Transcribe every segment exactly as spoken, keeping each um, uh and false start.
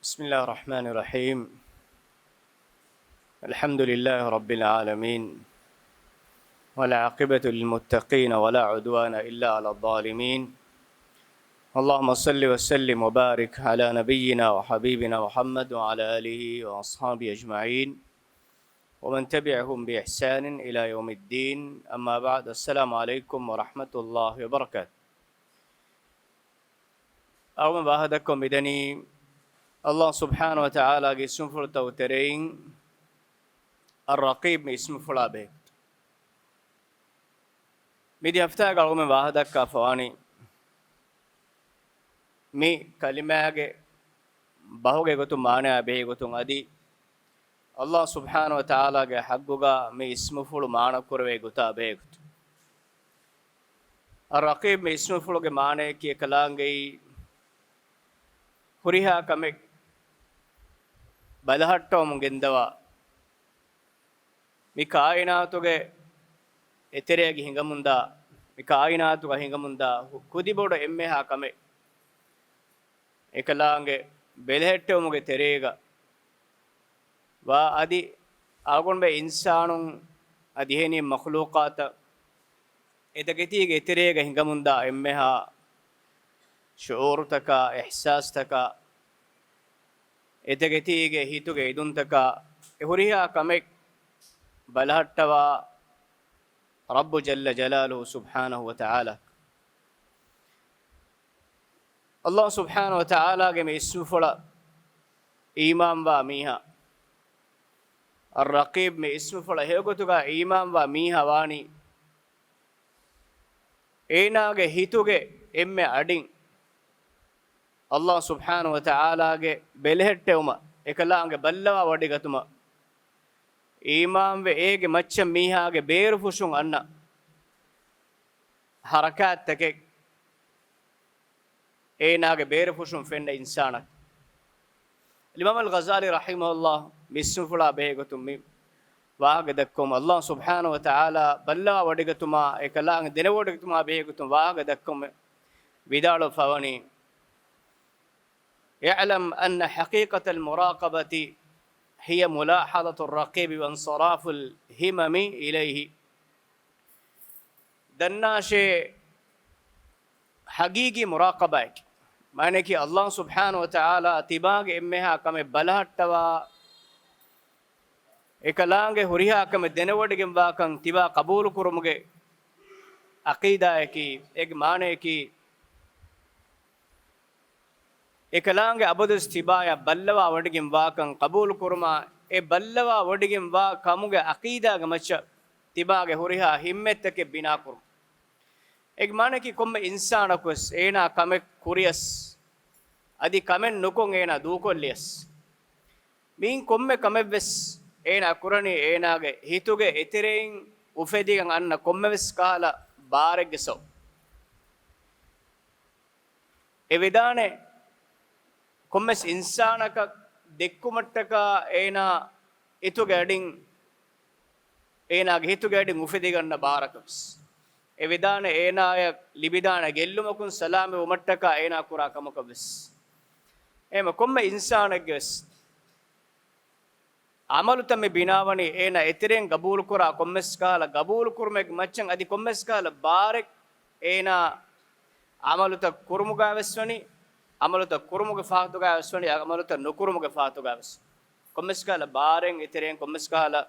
بسم الله الرحمن الرحيم. الحمد لله رب العالمين، والعاقبة للمتقين، ولا عدوان إلا على الظالمين. اللهم صل وسلم وبارك على نبينا وحبيبنا محمد وعلى آله وأصحابه أجمعين، ومن تبعهم بإحسان إلى يوم الدين. أما بعد، السلام عليكم ورحمة الله وبركاته. އަޅުގަނޑު ވާހަކަދައްކަމުން މިދަނީ، ﷲ ސުބްޙާނަހޫ ވަތަޢާލާގެ އިސްމުފުޅުތަކުގެ ތެރެއިން އައްރަޤީބް މި އިސްމުފުޅާ ބެހޭ. މިދިޔަ ހަފްތާގަ އަޅުގަނޑު ވާހަކަދައްކާފަވާނީ، މި ކަލިމާގެ ބަހުގެ ގޮތުން މާނަޔާ ބެހޭ ގޮތުން އަދި، ﷲ ސުބްޙާނަހޫ ވަތަޢާލާގެ ޙައްޤުގަ މި އިސްމުފުޅު މާނަކުރެވޭ ގޮތާ ބެހޭ ގޮތުން. އައްރަޤީބް މި އިސްމުފުޅުގެ މާނަޔަކީ އެކަލާނގެއީ ހުރިހާ ކަމެއް ބަލަހައްޓަވަމުން ގެންދަވާ، މި ކާއިނާތުގެ އެތެރޭގަ ހިނގަމުންދާ، މި ކާއިނާތުގަ ހިނގަމުންދާ ކުދިބޮޑު އެންމެހާ ކަމެއް އެކަލާނގެ ބެލެހެއްޓެވުމުގެ ތެރޭގަ ވާ އަދި އަޅުގަނޑުމެން އިންސާނުން އަދި އެހެނިހެން މަޚްލޫޤާތަށް އެތަކެތީގެ އެތެރޭގަ ހިނގަމުންދާ އެންމެހާ ޝުޢޫރުތަކާ، އިޙްސާސްތަކާ، އެތަކެތީގެ ހިތުގެ އެދުންތަކާ، އެ ހުރިހާ ކަމެއް ބަލަހައްޓަވާ ރައްބު ޖައްލަ ޖަލާލުހޫ ސުބްޙާނަހޫ ވަތަޢާލާ. ﷲ ސުބްޙާނަހޫ ވަތަޢާލާގެ މި އިސްމުފުޅަށް އީމާންވާ މީހާ، އައްރަޤީބް މި އިސްމުފުޅަށް ހެޔޮގޮތުގަ އީމާންވާ މީހާ ވާނީ، އޭނާގެ ހިތުގެ އެންމެ އަޑިން ﷲ ސުބްޙާނަހޫ ވަތަޢާލާގެ ބެލެހެއްޓެވުމަށް، އެކަލާނގެ ބައްލަވާ ވޮޑިގަތުމަށް އީމާންވެ، އޭގެ މައްޗަށް މީހާގެ ބޭރުފުށުން އަންނަ ޙަރަކާތްތަކެއް، އޭނާގެ ބޭރުފުށުން ފެންނަ އިންސާނަކަށް. އިމާމުލް ޣަޒާލީ ރަޙިމަހުﷲ މި އިސްމުފުޅާ ބެހޭގޮތުން މި ވާހަކަ ދައްކަމުން، ﷲ ސުބްޙާނަހޫ ވަތަޢާލާ ބައްލަވާ ވޮޑިގަތުމާ އެކަލާނގެ ދެނެވޮޑިގަތުމާ ބެހޭގޮތުން ވާހަކަ ދައްކަމުން ވިދާޅުވެފަވަނީ، اعلم أن حقيقة المراقبة هي ملاحظة الرقيب وانصراف الهمم إليه. ދަންނާށޭ، ޙަޤީޤީ މުރާޤަބާއަކީ، މާނައަކީ، ﷲ ސުބްޙާނަހޫ ވަތަޢާލާ ތިބާގެ އެންމެހާ ކަމެއް ބަލަހައްޓަވާ، އެކަލާނގެ ހުރިހާ ކަމެއް ދެނެވޮޑިގެންވާކަން ތިބާ ޤަބޫލުކުރުމުގެ ޢަޤީދާއަކީ، އޭގެ މާނައަކީ، އެކަލާނގެ އަބަދުވެސް ތިބާޔަށް ބައްލަވާ ވޮޑިގެން ވާކަން ޤަބޫލުކުރުމާ، އެ ބައްލަވާ ވޮޑިގެން ވާ ކަމުގެ ޢަޤީދާގެ މައްޗަށް ތިބާގެ ހުރިހާ ހިންމަތްތަކެއް ބިނާކުރުން. އޭގެ މާނައަކީ، ކޮންމެ އިންސާނަކުވެސް އޭނާ ކަމެއް ކުރިޔަސް، އަދި ކަމެއް ނުކޮށް އޭނާ ދޫކޮށްލިޔަސް، މިއިން ކޮންމެ ކަމެއްވެސް އޭނާ ކުރަނީ އޭނާގެ ހިތުގެ އެތެރެއިން އުފެދިގެން އަންނަ ކޮންމެވެސް ކަހަލަ ބާރެއްގެ ސަބަބުން. އެ ވެދާނެ، ކޮންމެސް އިންސާނަކަށް ދެއްކުމަށްޓަކާ އޭނާ ހިތުގެ އަޑިން، އޭނާގެ ހިތުގެ އަޑިން އުފެދިގަންނަ ބާރަކަށްވެސް. އެ ވެދާނެ އޭނާޔަށް ލިބިދާނެ ގެއްލުމަކުން ސަލާމަތްވުމަށްޓަކާ އޭނާ ކުރާ ކަމަކަށްވެސް. އެހެންވެ ކޮންމެ އިންސާނެއްގެވެސް އަމަލުތައް މި ބިނާވަނީ އޭނާ އެތެރެއިން ގަބޫލުކުރާ ކޮންމެސް ކަހަލަ ގަބޫލުކުރުމެއްގެ މައްޗަށް އަދި ކޮންމެސް ކަހަލަ ބާރެއް އޭނާ އަމަލުތައް ކުރުމުގަވެސް ވަނީ، އަމަލުތައް ކުރުމުގެ ފަހަތުގަވެސް ވަނީ، އަމަލުތައް ނުކުރުމުގެ ފަހަތުގަވެސް. ކޮންމެސް ކަހަލަ ބާރެއް އެތެރެއިން، ކޮންމެސް ކަހަލަ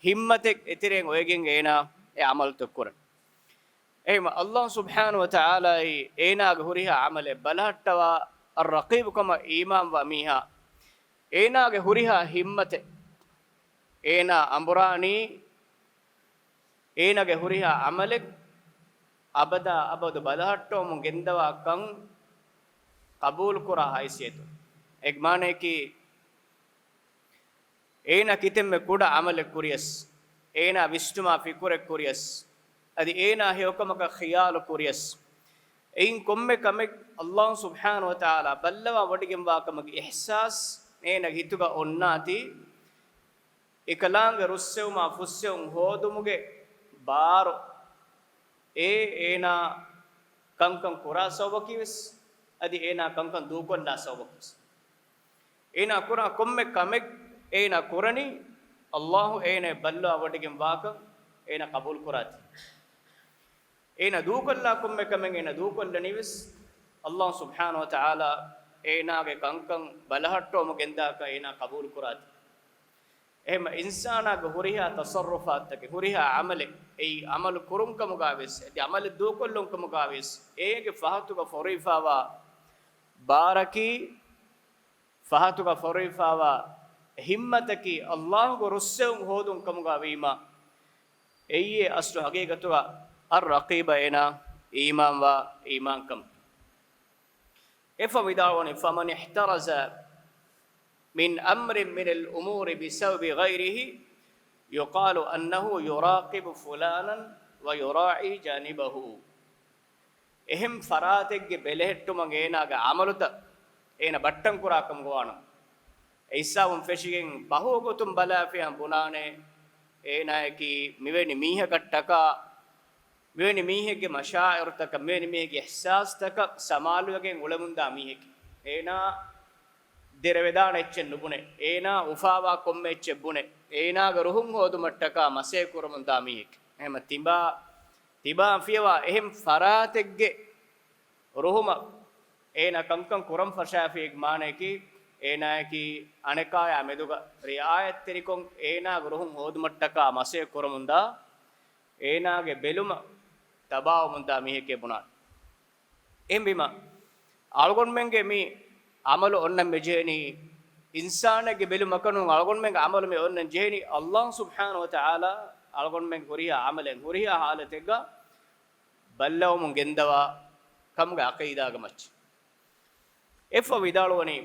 ހިންމަތެއް އެތެރެއިން އޮވެގެން އޭނާ އެ އަމަލުތައް ކުރަން. އެހެންވެ، ﷲ ސުބްޙާނަހޫ ވަތަޢާލާއީ އޭނާގެ ހުރިހާ އަމަލެއް ބަލަހައްޓަވާ އައްރަޤީބު ކަމަށް އީމާންވާ މީހާ، އޭނާގެ ހުރިހާ ހިންމަތެއް އޭނާ އަނބުރާނީ، އޭނާގެ ހުރިހާ އަމަލެއް އަބަދާ އަބަދު ބަލަހައްޓަވަމުން ގެންދަވާ ކަން ޤަބޫލުކުރާ ހައިސިއްޔަތުން. އޭގެ މާނައަކީ، އޭނާ ކިތަންމެ ކުޑަ އަމަލެއް ކުރިޔަސް، އޭނާ ވިސްނުމާ ފިކުރެއް ކުރިޔަސް، އަދި އޭނާ ހެޔޮކަމަކަށް ޚިޔާލު ކުރިޔަސް، އެއިން ކޮންމެ ކަމެއް ﷲ ސުބްޙާނަހޫ ވަތަޢާލާ ބައްލަވާ ވޮޑިގެންވާ ކަމުގެ އިޙްސާސް އޭނާގެ ހިތުގަ އޮންނާތީ، އެކަލާނގެ ރުއްސެވުމާ ފުއްސެވުން ހޯދުމުގެ ބާރު، އެ އޭނާ ކަންކަން ކުރާ ސަބަބަކީވެސް، އަދި އޭނާ ކަންކަން ދޫކޮށްލާ ސަބަބަކީވެސް. އޭނާ ކުރާ ކޮންމެ ކަމެއް އޭނާ ކުރަނީ، އައްލާހު އޭނާ ބައްލަވާ ވޮޑިގެން ވާކަން އޭނާ ޤަބޫލު ކުރާތީ. އޭނާ ދޫކޮށްލާ ކޮންމެ ކަމެއް އޭނާ ދޫކޮށްލަނީވެސް، އައްލާހު ސުބްޙާނަހު ވަތަޢާލާ އޭނާގެ ކަންކަން ބަލަހައްޓަވަމުން ގެންދާކަށް އޭނާ ޤަބޫލު ކުރާތީ. އެހެންމަ އިންސާނާގެ ހުރިހާ ތަޞައްރުފާތަކެއް، ހުރިހާ ޢަމަލެއް، އެއީ ޢަމަލު ކުރުން ކަމުގަވެސް، އަދި ޢަމަލެއް ދޫކޮށްލުން ކަމުގަވެސް، އޭގެ ފަހަތުގަ ފޮރުވިފާވާ ބާރަކީ، ފަހަތުގަ ފޮރުވިފާވާ ހިއްމަތަކީ އައްލާހުގެ ރުއްސެވުން ހޯދުން ކަމުގަ ވީމަ، އެއީ އަސްލު ހަގީގަތުގަ އައްރަޤީބަށް އޭނާ އީމާންވާ އީމާންކަމަކީ. އެފަ ވިދާޅުވަނީ، فمن احترز من أمر من الأمور بسبب غيره يقال أنه يراقب فلانا ويراعي جانبه. އެހެން ފަރާތެއްގެ ބެލެހެއްޓުމަށް އޭނާގެ ޢަމަލުތައް އޭނާ ބައްޓަން ކުރާ ކަމުގަ ވާނަމަ، އެ ހިސާބުން ފެށިގެން ބަހުގޮތުން ބަލާފިޔާ ބުނާނެ، އޭނާއަކީ މިވެނި މީހަކަށްޓަކާ، މިވެނި މީހެއްގެ މަޝާޢިރުތަކަށް، މިވެނި މީހެއްގެ އިޙްސާސްތަކަށް ސަމާލުވެގެން އުޅެމުންދާ މީހެކޭ. އޭނާ ދެރަވެދާނެ އެއްޗެއް ނުބުނެ، އޭނާ އުފާވާ ކޮންމެ އެއްޗެއް ބުނެ، އޭނާގެ ރުހުން ހޯދުމަށްޓަކާ މަސޭ ކުރަމުންދާ މީހެކޭ. އެހެންމަ ތިބާ، ތިބާ ފިޔަވާ އެހެން ފަރާތެއްގެ ރުހުމަށް އޭނާ ކަންކަން ކުރަން ފަށާފިއޭގެ މާނަޔަކީ، އޭނާއަކީ އަނެކާޔާ މެދުގަ ރިޢާޔަތްތެރިކޮށް، އޭނާގެ ރުހުން ހޯދުމަށްޓަކާ މަސޭ ކުރަމުންދާ، އޭނާގެ ބެލުމަށް ތަބާވަމުންދާ މީހެކޭ ބުނާނެ. އެހެންވީމަ، އަޅުގަނޑުމެންގެ މި ޢަމަލު އޮންނަން މި ޖެހެނީ، އިންސާނެއްގެ ބެލުމަކަށް ނޫން، އަޅުގަނޑުމެންގެ ޢަމަލު މި އޮންނަން ޖެހެނީ، އައްލާހު ސުބްޙާނަހު ވަތަޢާލާ އަޅުގަނޑުމެންގެ ހުރިހާ ޢަމަލެއް، ހުރިހާ ޙާލަތެއްގަ ބައްލަވަމުން ގެންދަވާ ކަމުގެ ޢަޤީދާގެ މައްޗަށް. އެފަ ވިދާޅުވަނީ،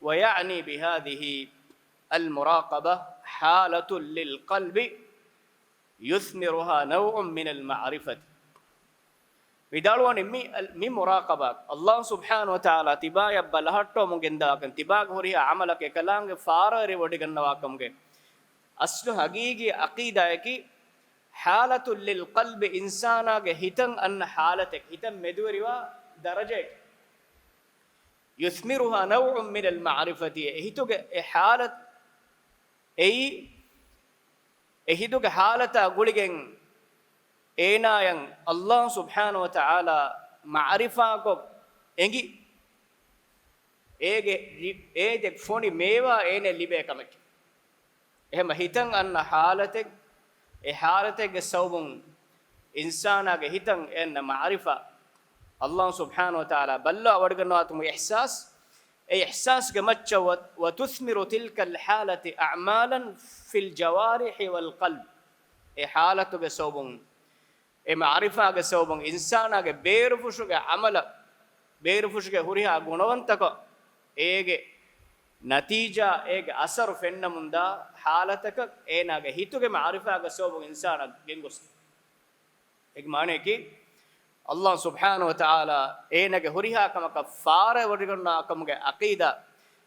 ويعني بهذه المراقبة حالة للقلب يثمرها نوع من المعرفة. ވިދާޅުވަނީ މި، މި މުރާޤަބާ، އައްލާހު ސުބްޙާނަހު ވަތަޢާލާ ތިބާޔަށް ބަލަހައްޓަވަމުން ގެންދަވާކަން، ތިބާގެ ހުރިހާ ޢަމަލަކަށް އެކަލާނގެ ފާރަވެރިވޮޑިގަންނަވާކަމުގެ އަސްލު ޙަޤީޤީ ޢަޤީދާއަކީ، حالة للقلب، އިންސާނާގެ ހިތަށް އަންނަ ޙާލަތެއް، ހިތަށް މެދުވެރިވާ ދަރަޖައެއް. يثمرها نوع من المعرفة، އެ ހިތުގެ އެ ޙާލަތު، އެއީ، އެ ހިތުގެ ޙާލަތާ ގުޅިގެން އޭނާޔަށް އައްލާހު ސުބްޙާނަހު ވަތަޢާލާ މަޢުރިފާކޮށް އެނގި، އޭގެ ރި-، އޭގެ ފޮނި މޭވާ އޭނަ ލިބޭ ކަމެކޭ. އެހެންމަ ހިތަށް އަންނަ ޙާލަތެއް، އެ ޙާލަތެއްގެ ސަބަބުން އިންސާނާގެ ހިތަށް އެ އަންނަ މަޢުރިފާ، އައްލާހު ސުބްޙާނަހު ވަތަޢާލާ ބައްލަވާ ވޮޑިގަންނަވާތީ އިޙްސާސް، އެ އިޙްސާސްގެ މައްޗަށް ވަ-، وتثمر تلك الحالة أعمالا في الجوارح والقلب. އެ ޙާލަތުގެ ސަބަބުން، އެ މަޢުރިފާގެ ސަބަބުން އިންސާނާގެ ބޭރުފުށުގެ ޢަމަލަށް، ބޭރުފުށުގެ ހުރިހާ ގުނަވަންތަކަށް އޭގެ ނަތީޖާ، އޭގެ އަސަރު ފެންނަމުންދާ ޙާލަތަކަށް އޭނާގެ ހިތުގެ މަޢުރިފާގެ ސަބަބުން އިންސާނާ ގެންގޮސް. އޭގެ މާނަޔަކީ، އައްލާހު ސުބްޙާނަހު ވަތަޢާލާ އޭނާގެ ހުރިހާ ކަމަކަށް ފާރަވެރިވޮޑިގަންނަވާ ކަމުގެ ޢަޤީދާ،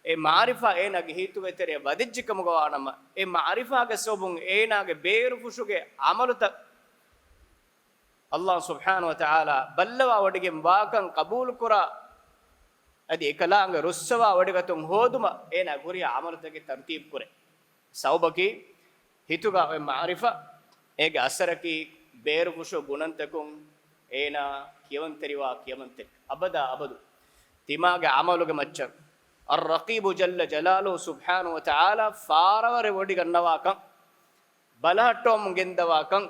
އެ މަޢުރިފާ އޭނާގެ ހިތުގެ ތެރެއަށް ވަދެއްޖެ ކަމުގަ ވާނަމަ، އެ މަޢުރިފާގެ ސަބަބުން އޭނާގެ ބޭރުފުށުގެ ޢަމަލުތައް އައްލާހު ސުބްޙާނަހު ވަތަޢާލާ ބައްލަވާ ވޮޑިގެން ވާކަން ޤަބޫލުކުރާ، އަދި އެކަލާނގެ ރުއްސަވާ ވޮޑިގަތުން ހޯދުމަށް އޭނާ ހުރިހާ ޢަމަލުތަކެއް ތަރުތީބު ކުރޭ. ސަބަބަކީ، ހިތުގަ އޮތް މަޢުރިފާ، އޭގެ އަސަރަކީ ބޭރުފުށު ގުނަންތަކުން އޭނާ ކިޔަމަންތެރިވާ ކިޔަމަންތެރި. އަބަދާ އަބަދު ތިމާގެ ޢަމަލުގެ މައްޗަށް އައްރަޤީބު ޖައްލަ ޖަލާލުހު ސުބްޙާނަހު ވަތަޢާލާ ފާރަވަރެއް ވޮޑިގަންނަވާކަން، ބަލަހައްޓަވަމުން ގެންދަވާކަން،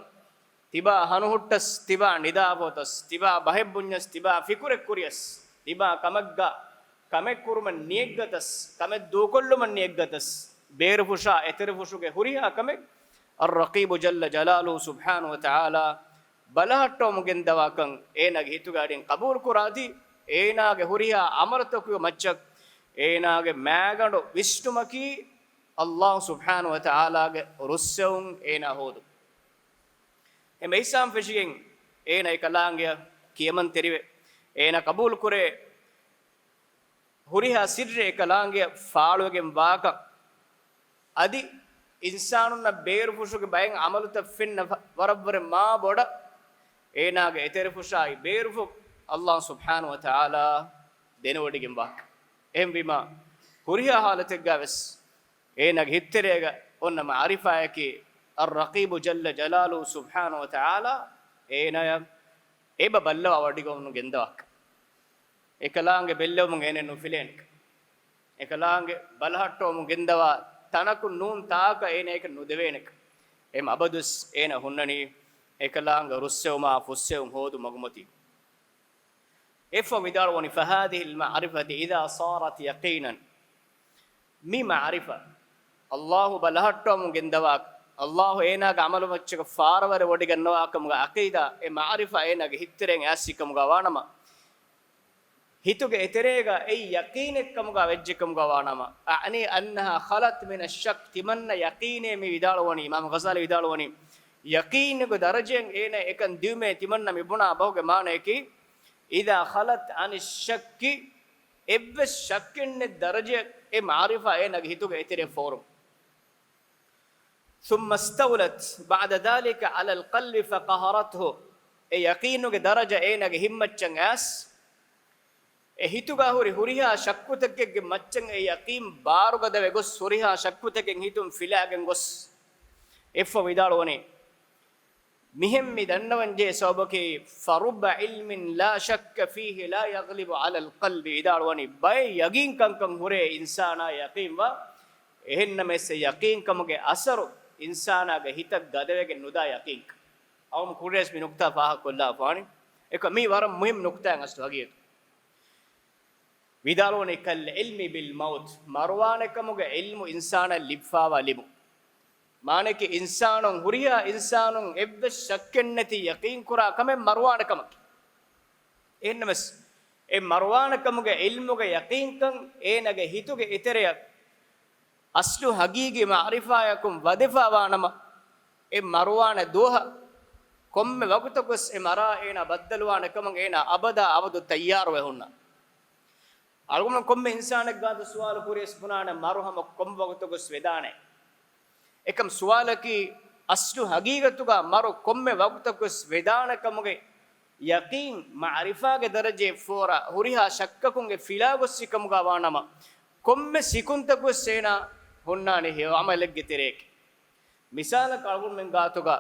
ތިބާ ހަނުހުއްޓަސް، ތިބާ ނިދާފަ އޮތަސް، ތިބާ ބަހެއް ބުންޏަސް، ތިބާ ފިކުރެއް ކުރިޔަސް، ތިބާ ކަމެއްގަ ކަމެއް ކުރުމަށް ނިޔަތްގަތަސް، ކަމެއް ދޫކޮށްލުމަށް ނިޔަތްގަތަސް، ބޭރުފުށާ އެތެރެފުށުގެ ހުރިހާ ކަމެއް އައްރަޤީބު ޖައްލަ ޖަލާލުހު ސުބްޙާނަހު ވަތަޢާލާ ބަލަހައްޓަވަމުން ގެންދަވާކަން އޭނާގެ ހިތުގެ އަޑިން ޤަބޫލު ކުރާތީ، އޭނާގެ ހުރިހާ ޢަމަލުތަކުގެ މައްޗަށް އޭނާގެ މާގަނޑު ވިސްނުމަކީ، އައްލާހު ސުބްޙާނަހު ވަތަޢާލާގެ ރުއްސެވުން އޭނާ ހޯދުން. އެ މެހިސާމް ފެށިގެން އޭނާ އެކަލާނގެއަށް ކިޔަމަންތެރިވެ، އޭނާ ޤަބޫލު ކުރޭ، ހުރިހާ ސިއްރެއް އެކަލާނގެއަށް ފާޅުވެގެން ވާކަން، އަދި އިންސާނުންނަށް ބޭރުފުށުގެ ބައެއް ޢަމަލުތައް ފެންނަ ވަ-، ވަރަށްވުރެ މާ ބޮޑަށް އޭނާގެ އެތެރެފުށާއި ބޭރުފުށް އައްލާހު ސުބްޙާނަހު ވަތަޢާލާ ދެނެވޮޑިގެން ވާކަން. އެހެންވީމާ، ހުރިހާ ހާލަތެއްގަ ވެސް އޭނާގެ ހިތްތެރޭގަ އޮންނަ މަޢުރިފާއަކީ އައްރަޤީބު ޖައްލަ ޖަލާލުހު ސުބްޙާނަހު ވަތަޢާލާ އޭނާޔަށް އެބަ ބައްލަވާ ވޮޑިގަން ގެންދަވާކަން. އެކަލާނގެ ބެއްލެވުމުން އޭނަ ނުފިލޭނެކަން. އެކަލާނގެ ބަލަހައްޓަވަމުން ގެންދަވާ ތަނަކުން ނޫން ތާކަށް އޭނަ އެކަން ނުދެވޭނެކަން. އެމަ އަބަދުވެސް އޭނަ ހުންނަނީ އެކަލާނގެ ރުއްސެވުމާ ފުއްސެވުން ހޯދު މަގުމަތީ. އެއްފަ ވިދާޅުވަނީ، فهذه المعرفة إذا صارت يقينا، މި މަޢުރިފާ، ﷲ ބަލަހައްޓަވަމުން ގެންދަވާ، ﷲ އޭނާގެ ޢަމަލު މައްޗަކަށް ފާރަވެރިވޮޑިގަންނަވާކަމުގެ ޢަޤީދާ، އެ މަޢުރިފާ އޭނާގެ ހިތްތެރެއިން އައިސްފިކަމުގަ ވާނަމަ، ހިތުގެ އެތެރޭގަ އެއީ ޔަޤީނެއްކަމުގަ ވެއްޖެކަމުގަ ވާނަމަ، أعني أنها خلت من الشك، ތިމަންނަ ޔަޤީނޭ މި ވިދާޅުވަނީ، އިމާމު ޣަޒާލީ ވިދާޅުވަނީ، ޔަޤީނުގެ ދަރަޖައިން އޭނަ އެކަން ދިއުމޭ ތިމަންނަ މި ބުނާ ބަހުގެ މާނަޔަކީ، إذا خلت عن الشك، އެއްވެސް ޝައްކެއްނެތް ދަރަޖައަށް އެ މަޢުރިފާ އޭނާގެ ހިތުގެ އެތެރޭ ފޯރު. ثم استولت بعد ذلك على القلب فقهرته، އެ ޔަޤީނުގެ ދަރަޖަ އޭނާގެ ހިތްމައްޗަށް އައިސް، އެ ހިތުގަ ހުރި ހުރިހާ ޝައްކުތަކެއްގެ މައްޗަށް އެ ޔަޤީން ބާރުގަދަވެ ގޮސް، ހުރިހާ ޝައްކުތަކެއް ހިތުން ފިލާގެން ގޮސް، އެއްފަ ވިދާޅުވަނީ، މިހެން މި ދަންނަވަންޖެހޭ ސަބަބަކީ، فرب علم لا شك فيه لا يغلب على القلب، ވިދާޅުވަނީ، ބައެއް ޔަގީން ކަންކަން ހުރޭ އިންސާނާ ޔަޤީންވާ، އެހެންނަމަވެސް އެ ޔަޤީންކަމުގެ އަސަރު އިންސާނާގެ ހިތަށް ގަދަވެގެން ނުދާ ޔަޤީންކަން. އަޅުގަނޑު ކުރިޔަސް މި ނުކްތާ ފާހަގަކޮށްލާފާނީ. އެކަ މީ ވަރަށް މުހިއްމު ނުކްތާއެއް އަސްލު ހަގީގަތު. ވިދާޅުވަނީ، كالعلم بالموت، މަރުވާނެ ކަމުގެ ޢިލްމު އިންސާނަށް ލިބިފާވާ ލިބުން. މާނައަކީ އިންސާނުން، ހުރިހާ އިންސާނުން އެއްވެސް ޝައްކެއްނެތި ޔަޤީންކުރާ ކަމެއް މަރުވާނެ ކަމަކީ. އެހެންނަމަވެސް، އެ މަރުވާނެ ކަމުގެ ޢިލްމުގެ ޔަޤީންކަން އޭނަގެ ހިތުގެ އެތެރެއަށް އަސްލު ހަގީގީ މަޢުރިފާޔަކުން ވަދެފާވާނަމަ، އެ މަރުވާނެ ދުވަހަށް ކޮންމެ ވަގުތަކުވެސް އެ މަރާ އޭނާ ބައްދަލުވާނެ ކަމަށް އޭނާ އަބަދާ އަބަދު ތައްޔާރުވެ ހުންނަ. އަޅުގަނޑު ކޮންމެ އިންސާނެއް ގާތު ސުވާލު ކުރިޔަސް ބުނާނެ މަރު ހަމަ ކޮންމެ ވަގުތަކުވެސް ވެދާނެ. އެކަމް ސުވާލަކީ އަސްލު ހަގީގަތުގަ މަރު ކޮންމެ ވަގުތަކުވެސް ވެދާނެ ކަމުގެ ޔަޤީން މަޢުރިފާގެ ދަރަޖައެއް ފޯރާ ހުރިހާ ޝައްކަކުން އެ ފިލާގޮސްސި ކަމުގަ ވާނަމަ، ކޮންމެ ސިކުންތަކުވެސް އޭނާ ހުންނާނެ ހެޔޮ ޢަމަލެއްގެ ތެރެއަކީ. މިސާލަކަށް އަޅުގަނޑުމެން ގާތުގަ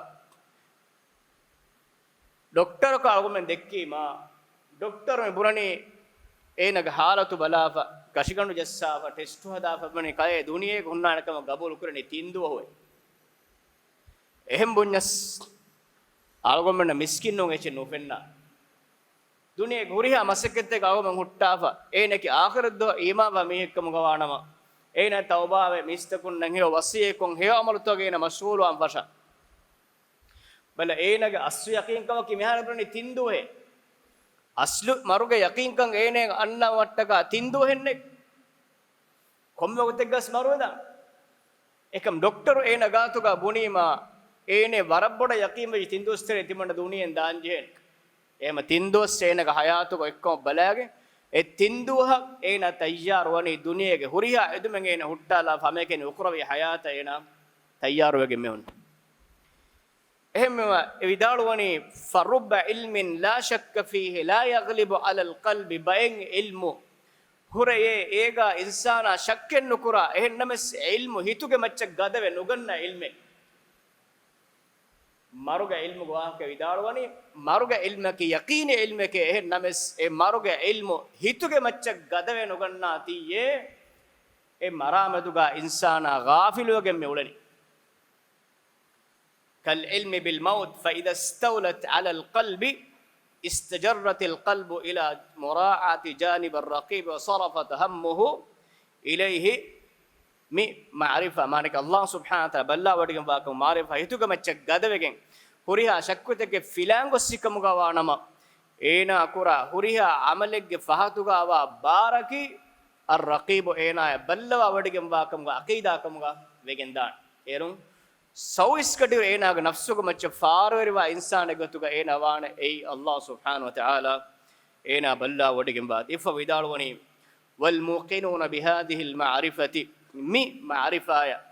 ޑޮކްޓަރަކަށް އަޅުގަނޑުމެން ދެއްކީމާ، ޑޮކްޓަރު މި ބުނަނީ އޭނަގެ ހާލަތު ބަލާފަ، ކަށިގަނޑު ޖައްސާފަ، ޓެސްޓު ހަދާފަ ބުނަނީ ކަލޭ ދުނިޔޭގަ ހުންނާނެ ކަމަށް ގަބޫލު ކުރަނީ ތިން ދުވަހުއޭ. އެހެން ބުންޏަސް އަޅުގަނޑުމެންނަށް މިސްކިންނުން އެއްޗެއް ނުފެންނާ. ދުނިޔޭގެ ހުރިހާ މަސައްކަތެއް އަޅުގަނޑުމެން ހުއްޓާފަ، އޭނައަކީ އާޚިރަތްދުވަހަށް އީމާންވާ މީހެއްކަމުގަ ވާނަމަ، އޭނަ ތައުބާވެ މީސްތަކުންނަށް ހެޔޮ ވަޞިއްޔަތްކޮށް ހެޔޮ ޢަމަލުތަކަށް އޭނަ މަޝްޣޫލުވާން ފަށާ. ބަލަ، އޭނަގެ އަސްލު ޔަޤީންކަމަކީ މިހާރު ބުނަނީ ތިން ދުވަހޭ. އަސްލު މަރުގެ ޔަޤީންކަން އޭނަ އަންނަ ވައްޓަކާ ތިން ދުވަހެއްނެތް. ކޮންމެ ވަގުތެއްގަސް މަރުވެދާނެ. އެކަމް ޑޮކްޓަރު އޭނަ ގާތުގަ ބުނީމާ، އޭނަ ވަރަށް ބޮޑަށް ޔަޤީންވެއްޖެ ތިން ދުވަސް ތެރޭ ތިމަންނަ ދުނިޔެއިން ދާންޖެހޭނެ. އެހެމަ ތިން ދުވަސް އޭނަގެ ޙަޔާތުގަ އެއްކަމަށް ބަލާގެން، އެ ތިން ދުވަހަށް އޭނަ ތައްޔާރުވަނީ ދުނިޔޭގެ ހުރިހާ އެދުމެއް އޭނަ ހުއްޓާލާ ފަމޭކެން އުޚްރަވީ ޙަޔާތަށް އޭނަ ތައްޔާރުވެގެން މިހުން. އެހެންވީމަ އެ ވިދާޅުވަނީ، فرب علم لا شك فيه لا يغلب على القلب، ބައެއް ޢިލްމު ހުރެޔޭ އޭގާ އިންސާނާ ޝައްކެއް ނުކުރާ، އެހެންނަމަސް ޢިލްމު ހިތުގެ މައްޗަށް ގަދަވެ ނުގަންނަ ޢިލްމެއް. މަރުގެ ޢިލްމުގެ ވާހަކަ ވިދާޅުވަނީ، މަރުގެ ޢިލްމަކީ ޔަޤީނީ ޢިލްމެކޭ، އެހެން ނަމަސް އެ މަރުގެ ޢިލްމު ހިތުގެ މައްޗަށް ގަދަވެ ނުގަންނާތީއޭ، އެ މަރާމެދުގަ އިންސާނާ ޣާފިލުވެގެން މި އުޅެނީ. كالعلم بالموت، فإذا استولت على القلب استجرت القلب إلى مراعاة جانب الرقيب وصرفت همه إليه. މި މަޢުރިފާ، މާނައަކީ ﷲ ސުބްޙާނަހޫ ވަތަޢާލާ ބައްލަވަޑައިގެންވާކަމުގެ މަޢުރިފާ ހިތުގެ މައްޗަށް ގަދަވެގެން، ހުރިހާ ޝައްކުތަކެއް ފިލާން ގޮއްސި ކަމުގަ ވާނަމަ، އޭނާ ކުރާ ހުރިހާ ޢަމަލެއްގެ ފަހަތުގަ ވާ ބާރަކީ، އައްރަޤީބު އޭނާޔަށް ބައްލަވާވަޑައިގެންވާކަމުގެ ޢަޤީދާކަމުގަ ވެގެންދާނެ. އޭރުން ސައު އިސްކަޓި އޭނާގެ ނަފްސުގެ މައްޗަށް ފާރުވެރިވާ އިންސާނެއް ގޮތުގަ އޭނާ ވާނެ. އެއީ ﷲ ސުބްޙާނަހޫ ވަތަޢާލާ އޭނާ ބައްލަވާވަޑައިގެންވާ. އެއަށްފަހު ވިދާޅުވަނީ، والموقنون بهذه المعرفة، މި މަޢުރިފާޔަށް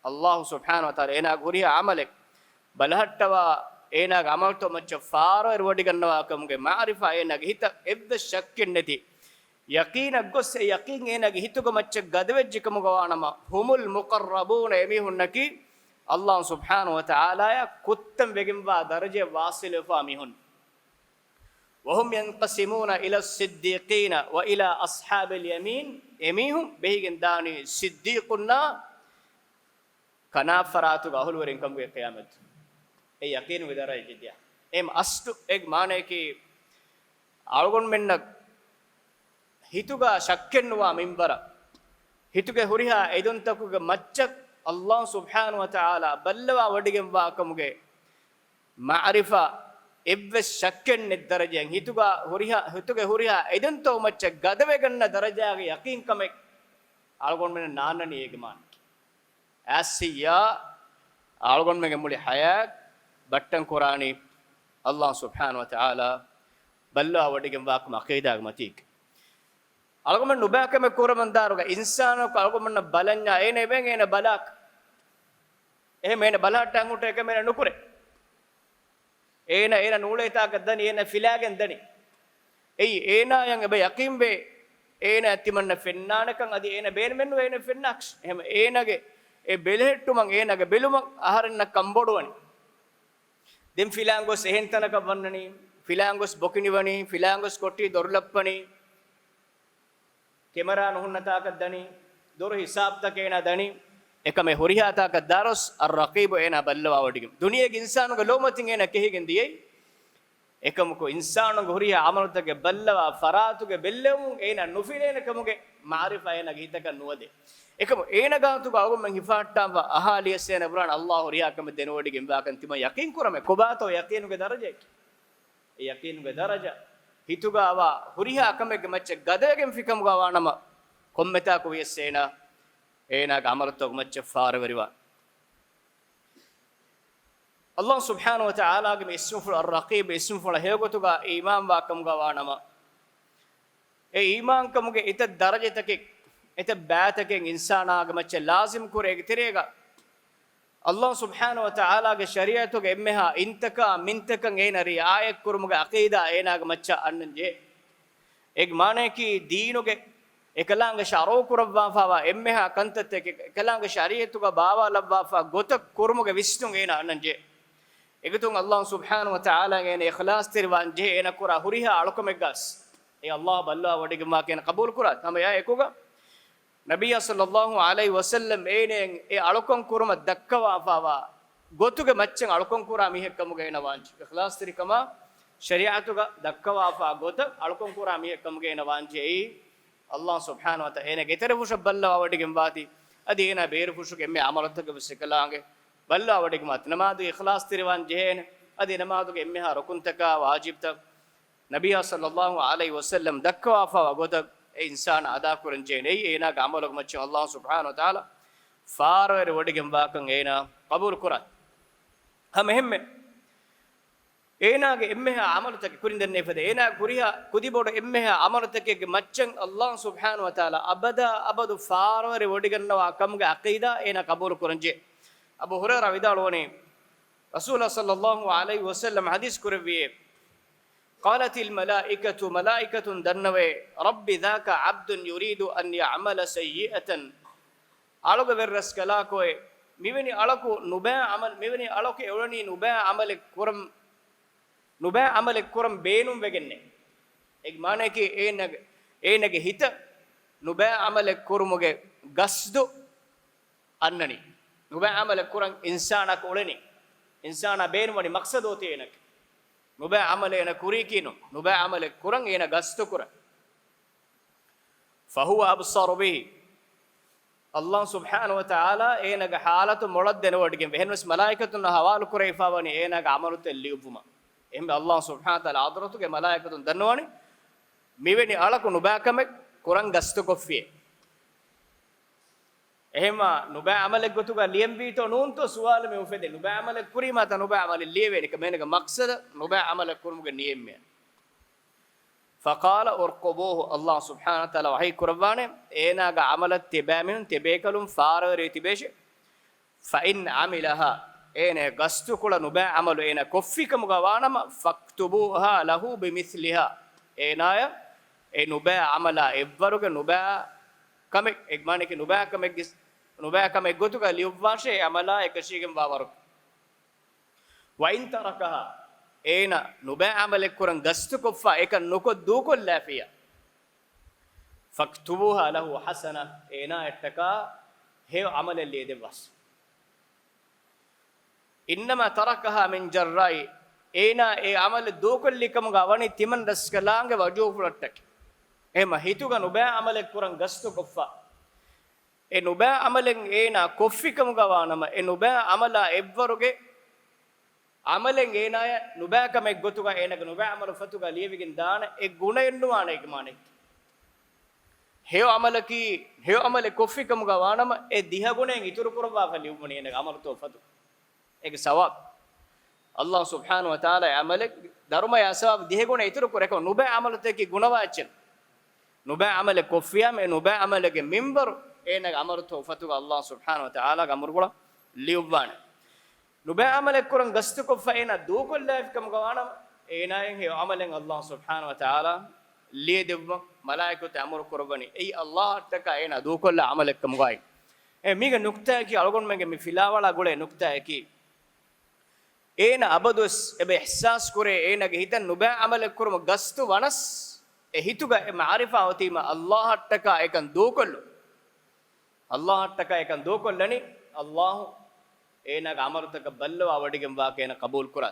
ﷲ ސުބްޙާނަހޫ ވަތަޢާލާ އޭނާގެ ހުރިހާ ޢަމަލެއް ބަލަހައްޓަވާ، އޭނާގެ ޢަމަލުތައް މައްޗަށް ފާރުވެރިވޮޑިގަންނަވާކަމުގެ މަޢުރިފާ އޭނާގެ ހިތަށް އެއްވެސް ޝައްކެއްނެތި ޔަޤީނަށް ގޮސް، އެ ޔަޤީން އޭނާގެ ހިތުގަ މައްޗަށް ގަދަވެއްޖެ ކަމުގަ ވާނަމަ، ހުމުލް މުޤައްރަބޫނަ، އެމީހުންނަކީ ﷲ ސުބްޙާނަހޫ ވަތަޢާލާއާ ކުއްތަން ވެގެންވާ ދަރަޖައަށް ވާޞިލުވެފާ މީހުން. ވަހުމް ޔަންޤަސިމޫނަ އިލައް ޞިއްދީޤީނަ ވަ އިލާ އަޞްޙާބިލް ޔަމީން، އެމީހުން ބެހިގެން ދާނީ ޞިއްދީޤުންނާ ކަނާ ފަރާތުގެ އަހުލުވެރިން ކަމުގެ ޤިޔާމަތު. އެ ޔަޤީނުގެ ދަރަޖަ ޖެއްޔާ. އެހެން އަސްލު އެ މާނަޔަކީ، އަޅުގަނޑުމެންނަށް ހިތުގަ ޝައްކެއް ނުވާ މިންވަރަށް، ހިތުގެ ހުރިހާ އެދުންތަކުގެ މައްޗަށް ﷲ ސުބްޙާނަހޫ ވަތަޢާލާ ބައްލަވާ ވޮޑިގެންވާ ކަމުގެ މަޢުރިފާ އެއްވެސް ޝައްކެއް ނެތް ދަރަޖައިން ހިތުގަ ހުރިހާ، ހިތުގެ ހުރިހާ އެދުންތަކުގެ މައްޗަށް ގަދަވެގަންނަ ދަރަޖާގެ ޔަޤީންކަމެއް އަޅުގަނޑުމެންނަށް ނާންނަނީ އޭގެ މާނަ. އާސިޔާ އަޅުގަނޑުމެންގެ މުޅި ޙަޔާތް ބައްޓަން ކުރާނީ ﷲ ސުބްޙާނަހޫ ވަތަޢާލާ ބައްލަވާ ވޮޑިގެންވާކަމަށް ޢަޤީދާގެ މަތީގަ. އަޅުގަނޑުމެން ނުބައި ކަމެއް ކުރަމުން ދާއިރުގަ އިންސާނަކު އަޅުގަނޑުމެންނަށް ބަލަންޏާ އޭނަ އެބައިން އޭނަ ބަލާކަށް. އެހެން އޭނަ ބަލަހައްޓަން ހުއްޓޭ އެކަމެއް އޭނަ ނުކުރޭ. އޭނަ، އޭނަ ނޫޅޭ ތާކަށް ދަނީ، އޭނަ ފިލާގެން ދަނީ. އެއީ އޭނާޔަށް އެބަ ޔަޤީންވޭ، އޭނަ ތިމަންނަ ފެންނާނެކަން، އަދި އޭނަ ބޭނުމެއްނުވޭ އޭނަ ފެންނާކަށް. އެހެން އޭނާގެ އެ ބެލެހެއްޓުމަށް، އޭނާގެ ބެލުމަށް އަހަރެންނަށް ކަންބޮޑުވަނީ. ދެން ފިލާން ގޮސް އެހެން ތަނަކަށް ވަންނަނީ، ފިލާން ގޮސް ބޮކި ނިވަނީ، ފިލާން ގޮސް ކޮޓީ ދޮރު ލައްޕަނީ. ކެމެރާ ނުހުންނަ ތާކަށް ދަނީ، ދޮރު ހިސާބުތަކެއް އޭނާ ދަނީ، އެކަމެއް ހުރިހާ ތާކަށް ދާރޮސް އައްރަޤީބު އޭނާ ބައްލަވާވޮޑިގެން. ދުނިޔޭގެ އިންސާނުގެ ލޯމަތިން އޭނާ ކެހިގެން ދިޔައީ. އެކަމަކު އިންސާނުގެ ހުރިހާ ޢަމަލުތަކެއް ބައްލަވާ ފަރާތުގެ ބެއްލެވުމުން އޭނާ ނުފިލޭނެ ކަމުގެ މަޢުރިފާ އޭނާގެ ހިތަކަށް ނުވަދޭ. އެކަމު އޭނާ ގާތުގަ އަޅުގަނޑުމެން ހިފަހައްޓާފަ އަހާ ލިޔަސް އޭނަ ބުރާނެ ﷲ ހުރިހާ ކަމެއް ދެނެވޮޑިގެންވާކަން ތިމަން ޔަޤީން ކުރަމޭ. ކޮބާތޯ ޔަޤީނުގެ ދަރަޖައަކީ؟ އެ ޔަޤީނުގެ ދަރަޖަ، ހިތުގަ އަވާ ހުރިހާ ކަމެއްގެ މައްޗަށް ގަދަވެގެންފި ކަމުގަ ވާނަމަ، ކޮންމެތާކު ވިޔަސް އޭނާ، އޭނާގެ ޢަމަލުތަކުގެ މައްޗަށް ފާރަވެރިވާނެ. ﷲ ސުބްޙާނަހޫ ވަތަޢާލާގެ މި އިސްމުފުޅު އައްރަޤީބު އިސްމުފުޅަށް ހެޔޮގޮތުގަ އީމާންވާ ކަމުގަ ވާނަމަ، އެ އީމާންކަމުގެ އެތައް ދަރަޖަތަކެއް، އެތައް ބައިތަކެއް އިންސާނާގެ މައްޗަށް ލާޒިމް ކުރޭ. އޭގެ ތެރޭގަ ﷲ ސުބްޙާނަހޫ ވަތަޢާލާގެ ޝަރީޢަތުގެ އެންމެހާ އިންތަކާ މިންތަކަށް އޭނަ ރިޢާޔަތްކުރުމުގެ ޢަޤީދާ އޭނާގެ މައްޗަށް އަންނަން ޖެހޭ. އޭގެ މާނަޔަކީ ދީނުގެ އެކަލާނގެ ޝަރުޢު ކުރައްވާފައިވާ އެންމެހާ ކަންތައްތަކެއް އެކަލާނގެ ޝަރީޢަތުގަ ބާވާލައްވާފަ ގޮތަށް ކުރުމުގެ ވިސްނުން އޭނާ އަންނަން ޖެހޭ. އެގޮތުން ﷲ ސުބްޙާނަހޫ ވަތަޢާލާ އޭނަ އިޚްލާޞްތެރިވާން ޖެހޭ އޭނަ ކުރާ ހުރިހާ އަޅުކަމެއްގަސް އެ ﷲ ބައްލަވާ ވޮޑިގެންވާކަން އޭނަ ޤަބޫލު ކުރާ. ހަމަ އެއާ އެކުގަ ނަބިއްޔާ ޞައްލައްލާހު ޢަލައިހި ވަސައްލަމް އޭނައަށް އެ އަޅުކަން ކުރުމަށް ދައްކަވާފައިވާ ގޮތުގެ މައްޗަށް އަޅުކަން ކުރާ މީހެއް ކަމުގަ އޭނަ ވާންޖެ. އިޚްލާޞްތެރިކަމާ ޝަރީޢަތުގަ ދައްކަވާފަ ގޮތަށް އަޅުކަން ކުރާ މީހެއް ކަމުގަ އޭނަ ވާންޖެ. އެއީ ﷲ ސުބްޙާނަހޫ ވަތަޢާލާ އޭނަގެ އެތެރެ ފުށަށް ބައްލަވާ ވޮޑިގެން ވާތީ، އަދި އޭނާ ބޭރު ފުށުގެ އެންމެ ޢަމަލުތަކެއް ވެސް އެކަލާނގެ ބައްލަވާ ވޮޑިގެން ވާތީ. ނަމާދު އިޚްލާޞްތެރިވާން ޖެހޭނެ. އަދި ނަމާދުގެ އެންމެހާ ރުކުންތަކާ ވާޖިބްތައް ނަބިއްޔާ ޞައްލައްލާހު ޢަލައިހި ވަސައްލަމް ދައްކަވާފައިވާ ގޮތަށް އެ އިންސާނާ އަދާކުރަން ޖެހޭނެ. އެއީ އޭނާގެ ޢަމަލުގެ މައްޗަށް ﷲ ސުބްޙާނަހޫ ވަތަޢާލާ ފާރަވެރި ވޮޑިގެން ވާކަން އޭނާ ޤަބޫލު ކުރާ. ހަމަ އެހެންމެ އޭނާގެ އެންމެހާ ޢަމަލުތަކެއް ކުރިން ދެންނެވިފަދަ، އޭނާ ކުރިހާ ކުދިބޮޑު އެންމެހާ ޢަމަލުތަކެއްގެ މައްޗަށް ﷲ ސުބްޙާނަހޫ ވަތަޢާލާ އަބަދާ އަބަދު ފާރަވެރި ވޮޑިގަންނަވާ ކަމުގެ ޢަޤީދާ އޭނާ ޤަބޫލު ކުރަންޖެ. އަބޫ ހުރައިރާ ވިދާޅުވަނީ، ރަސޫލާ ޞައްލައްލާހު ޢަލައިހި ވަސައްލަމް ޙަދީޘް ކުރެއްވިއޭ، قالت الملائكة، މަލާއިކަތުން ދަންނަވައޭ، رب ذاك عبد يريد أن يعمل سيئة، އަޅުގެ ވެރިރަސްކަލާކޯއޭ، މިވެނި އަޅަކު ނުބައި ޢަމަލް، މިވެނި އަޅަކު އެ އުޅެނީ ނުބައި ޢަމަލެއް ކުރަން، ނުބައި ޢަމަލެއް ކުރަން ބޭނުންވެގެންނޭ. އޭގެ މާނަޔަކީ އޭނަގެ، އޭނަގެ ހިތަށް ނުބައި ޢަމަލެއް ކުރުމުގެ ގަސްދު އަންނަނީ. ނުބައި ޢަމަލެއް ކުރަން އިންސާނާ އުޅެނީ. އިންސާނާ ބޭނުންވަނީ މަޤްޞަދު އޮތީ އޭނަގެ. ނުބައި ޢަމަލެއް އޭނަ ކުރީކީ ނޫން. ނުބައި ޢަމަލެއް ކުރަން އޭނަ ގަސްދު ކުރަން. فهو أبصر به. ﷲ ސުބްޙާނަހޫ ވަތަޢާލާ އޭނަގެ ޙާލަތު މޮޅަށް ދެނެވޮޑިގެން ވޭ. އެހެންވެސް މަލާއިކަތުންނަށް ޙަވާލު ކުރެވިފައިވަނީ އޭނާގެ ޢަމަލުތައް ލިޔުއްވުމަށް. އެހެންވެ ﷲ ސުބްޙާނަހޫ ވަތަޢާލާ ޙަޟްރަތުގެ މަލާއިކަތުން ދަންނަވަނީ މިވެނި އަޅަކު ނުބައި ކަމެއް ކުރަން ގަސްދުކޮށްފިއޭ. އެހެންވާ ނުބައި ޢަމަލެއް ގޮތުގަ ލިޔެންވީތޯ ނޫންތޯ ސުވާލު މި އުފެދޭ. ނުބައި ޢަމަލެއް ކުރީމާތާ ނުބައި ޢަމަލެއް ލިޔެވޭނެ ކަމެއް އޭނަގެ މަޤްޞަދަށް ނުބައި ޢަމަލެއް ކުރުމުގެ ނިޔަތް މިއަން. فقال ارقبوه، ﷲ ސުބްޙާނަހޫ ވަތަޢާލާ ވަޙީ ކުރައްވާނެ، އޭނާގެ ޢަމަލަށް ތިބޭ މީހުން ތިބޭކަލުން ފާރަވެރިވެ ތިބޭށޭ. فإن عملها، އޭނަ ގަސްދުކޮޅަށް ނުބައި ޢަމަލު އޭނަ ކޮށްފިކަމުގަ ވާނަމަ، فاكتبوها له بمثلها، އޭނާޔަށް އެ ނުބައި ޢަމަލާ އެއްވަރުގެ ނުބައި ކަމެއް، އެ މާނައަކީ ނުބައި ކަމެއްގެ، ނުބައި ކަމެއް ގޮތުގަ ލިޔުއްވާށޭ އެ ޢަމަލާ އެކަށީގެންވާ ވަރުގެ. وإن تركها، އޭނަ ނުބައި ޢަމަލެއް ކުރަން ގަސްތުކޮށްފަ އެކަން ނުކޮށް ދޫކޮށްލާފިއްޔާ، فاكتبوها له حسنة، އޭނާއަށްޓަކާ ހެޔޮ ޢަމަލެއް ލިޔެދެއްވާސް. إنما تركها من جراء، އޭނާ އެ ޢަމަލު ދޫކޮށްލިކަމުގަ ވަނީ ތިމަން ރަސްކަލާނގެ ވަޖޫފުޅަށްޓަކައި. އެހެމަ ހިތުގަ ނުބައި ޢަމަލެއް ކުރަން ގަސްތުކޮށްފަ، އެ ނުބައި ޢަމަލެއް އޭނާ ކޮށްފިކަމުގަ ވާނަމަ، އެ ނުބައި ޢަމަލާ އެއްވަރުގެ ޢަމަލެއް އޭނާޔަށް ނުބައި ކަމެއް ގޮތުގަ އޭނާގެ ނުބައި ޢަމަލު ފަތުގަ ލިޔެވިގެން ދާނެ، އެ ގުނައެއް ނުވާނެ އޭގެ މާނައަކީ. ހެޔޮ ޢަމަލަކީ، ހެޔޮ ޢަމަލެއް ކޮށްފިކަމުގަ ވާނަމަ، އެ ދިހަ ގުނައިން އިތުރު ކުރައްވާފަ ލިޔުއްވަނީ އޭނާގެ ޢަމަލުތޯ ފަތު. އޭގެ ސަވާބު. ﷲ ސުބްޙާނަހޫ ވަތަޢާލާ އެ ޢަމަލެއް ދަރުމަޔާ ސަވާބު ދިހަ ގުނަ އިތުރު ކުރޭ. އެކަމަ ނުބައި ޢަމަލުތަކަކީ ގުނަވާ އެއްޗެއް. ނުބައި ޢަމަލެއް ކޮށްފިއްޔާމަ، އެ ނުބައި ޢަމަލެއްގެ މިންވަރު އޭނާގެ ޢަމަލުތޯ ފަތުގަ ﷲ ސުބްޙާނަހޫ ވަތަޢާލާގެ އަމުރުފުޅަށް ލިޔުއްވާނެ. ނުބައި ޢަމަލެއް ކުރަން ގަސްތުކޮށްފަ އޭނާ ދޫކޮށްލާފިކަމުގަ ވާނަމަ، އޭނާއަށް ހެޔޮ ޢަމަލެއް ﷲ ސުބްޙާނަހޫ ވަތަޢާލާ ލިޔެދެއްވަން މަލާއިކަތު އަމުރު ކުރައްވަނީ. އެއީ ﷲއަށްޓަކާ އޭނާ ދޫކޮށްލާ ޢަމަލެއްކަމުގައި. އެ މީގެ ނުކްތާއަކީ، އަޅުގަނޑުމެންގެ މި ފިލާވަޅާ ގުޅޭ ނުކްތާއަކީ، އޭނަ އަބަދުވެސް އެބަ އިޙްސާސް ކުރޭ، އޭނަގެ ހިތަށް ނުބައި ޢަމަލެއް ކުރުމަށް ގަސްތު ވަނަސް، އެ ހިތުގަ އެ މަޢުރިފާ އޮތީމަ ﷲއަށްޓަކާ އެކަން ދޫކޮށްލުން. ﷲއަށްޓަކާ އެކަން ދޫކޮށްލަނީ، ﷲ އޭނާގެ ޢަމަލުތަކަށް ބައްލަވާ ވޮޑިގެންވާކަށް އޭނަ ޤަބޫލުކުރާ.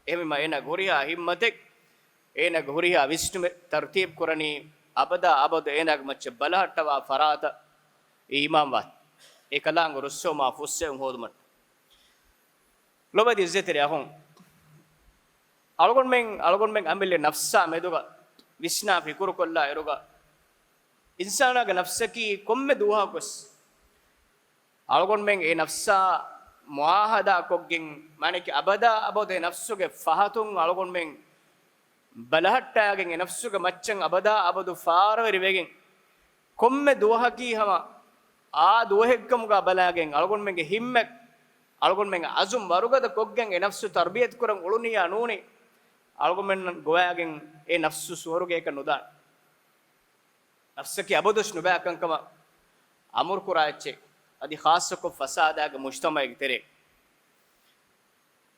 އެހެންވީމަ އޭނާގެ ހުރިހާ ހިއްމަތެއް، އޭނާގެ ހުރިހާ ވިސްނުމެއް ތަރުތީބު ކުރަނީ، އަބަދާ އަބަދު އޭނާގެ މައްޗަށް ބަލަހައްޓަވާ ފަރާތަށް އީމާންވާ، އެކަލާނގެ ރުއްސެވުމާ ފުއްސެވުން ހޯދުމަށް. ލޮބުވެތި ޢިއްޒަތްތެރި އަޚުން، އަޅުގަނޑުމެން، އަޅުގަނޑުމެން އަމިއްލަ ނަފްސާ މެދުގަ ވިސްނާ ފިކުރުކޮށްލާ އިރުގަ، އިންސާނާގެ ނަފްސަކީ ކޮންމެ ދުވަހަކުވެސް އަޅުގަނޑުމެން އެ ނަފްސާ މުޢާހަދާ ކޮށްގެން، މާނައަކީ އަބަދާ އަބަދު އެ ނަފްސުގެ ފަހަތުން އަޅުގަނޑުމެން ބަލަހައްޓާގެން، އެ ނަފްސުގެ މައްޗަށް އަބަދާ އަބަދު ފާރަވެރިވެގެން، ކޮންމެ ދުވަހަކީ ހަމަ އާ ދުވަހެއްކަމުގަ ބަލާގެން، އަޅުގަނޑުމެންގެ ހިއްމަތް، އަޅުގަނޑުމެންގެ ޢަޒުމް ވަރުގަދަ ކޮށްގެން އެ ނަފްސު ތަރްބިޔަތު ކުރަން އުޅުނިއްޔާ ނޫނީ، އަޅުގަނޑުމެން ގޮވާގެން އެ ނަފްސު ސުވަރުގޭކަށް ނުދާނެ. ނަފްސަކީ އަބަދުވެސް ނުބައި ކަންކަމަށް އަމުރުކުރާ އެއްޗެއް، އަދި ޚާއްޞަކޮށް ފަސާދާގެ މުޖްތަމަޢެއްގެ ތެރޭ.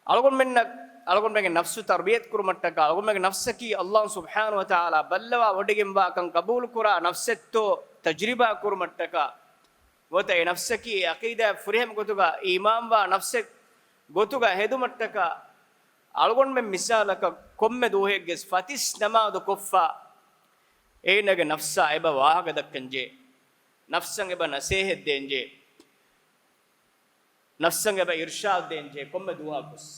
އަޅުގަނޑުމެންނަށް، އަޅުގަނޑުމެންގެ ނަފްސު ތަރްބިޔަތު ކުރުމަށްޓަކާ، އަޅުގަނޑުމެންގެ ނަފްސަކީ ﷲ ސުބްޙާނަހޫ ވަތަޢާލާ ބައްލަވާ ވޮޑިގެންވާކަން ޤަބޫލުކުރާ ނަފްސެއްތޯ ތަޖުރިބާ ކުރުމަށްޓަކާ، ނުވަތަ އެ ނަފްސަކީ އެ ޢަޤީދާ ފުރިހަމަ ގޮތުގަ އީމާންވާ ނަފްސެއް ގޮތުގަ ހެދުމަށްޓަކާ، އަޅުގަނޑުމެން މިސާލަކަށް ކޮންމެ ދުވަހެއްގެ ފަތިސް ނަމާދު ކޮށްފަ، އޭނަގެ ނަފްސާ އެބަ ވާހަކަ ދައްކަންޖެހޭ، ނަފްސަށް އެބަ ނަސޭހަތް ދޭންޖެހޭ، ނަފްސަށް އެބަ އިރްޝާދު ދޭންޖެހޭ ކޮންމެ ދުވަހަކުވެސް.